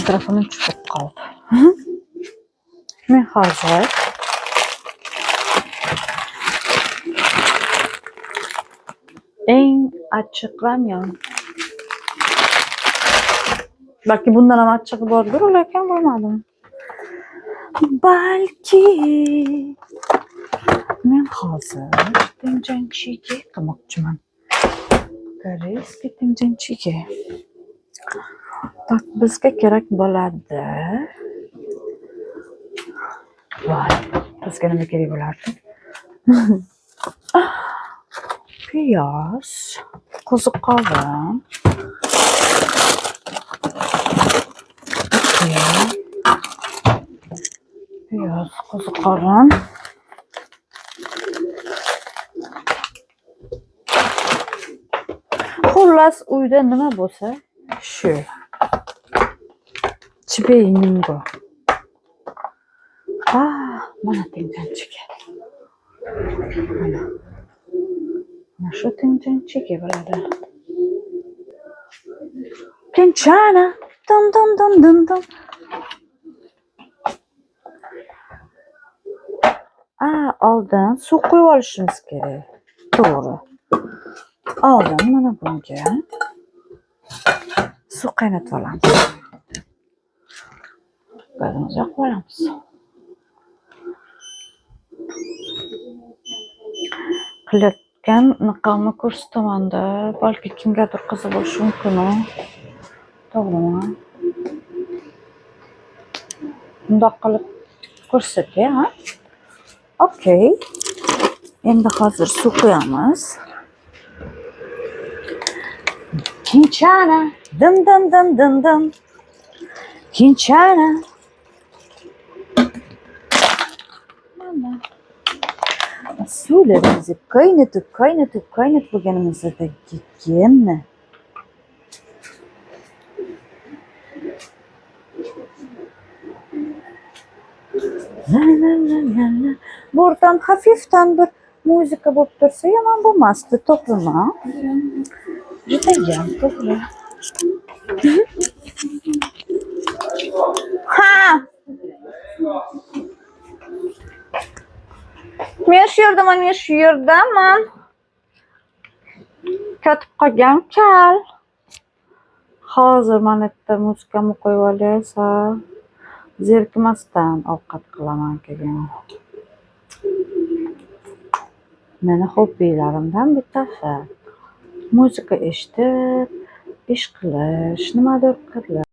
Mikrofonim tushib qoldi. Men hozir eng achchiq ramyon. Balki bundan ham achchig'i bordir, lekin bilmadim. Balki men hozir doenjang qilmoqchiman. Корейский doenjang. Так, bizga kerak bo'ladi. Voy, bizga nima kerak bo'lardi? Piyoz, qo'ziqorin. Okey. Piyoz, qo'ziqorin. Xullas, uyda nima bo'lsa, shu. 집에 있는 거. 아, mana doenjang. Mana. Mana shu doenjang bo'ladi. 괜찮아. Dum dum dum dum dum. A, oldin suv quyib olishimiz kerak. To'g'ri. Oldin mana bunga suv qaynatib olamiz. Gazimizni yoqib olamiz. Qilayotgan niqamni ko'rsataman-da, balki kimgadir qiziq bo'lishi mumkin. To'g'rimi? Bundoq qilib ko'rsatay, ha? Okey. Endi hozir suv quyamiz. Kinchana, dim dim dim dim dim. Kinchana. Mana. Suvlarimizni qaynatib, qaynatib, qaynatib bo'lganimizdan keyin la la la la la. Buradan hafiften bir muzika bo'lib tursa yomon bo'lmasdi, to'g'rimi? Judayam to'g'ri. Ha! Men shu yerdaman, men shu yerdaman. Ketib qolgan kal. Hozir mana bitta muzikamni qo'yib olsa, zerikmasdan ovqat qilaman keyin. Meni hobbilarimdan bittasi. Muzika eshitib, ish qilish, nimadir qilish.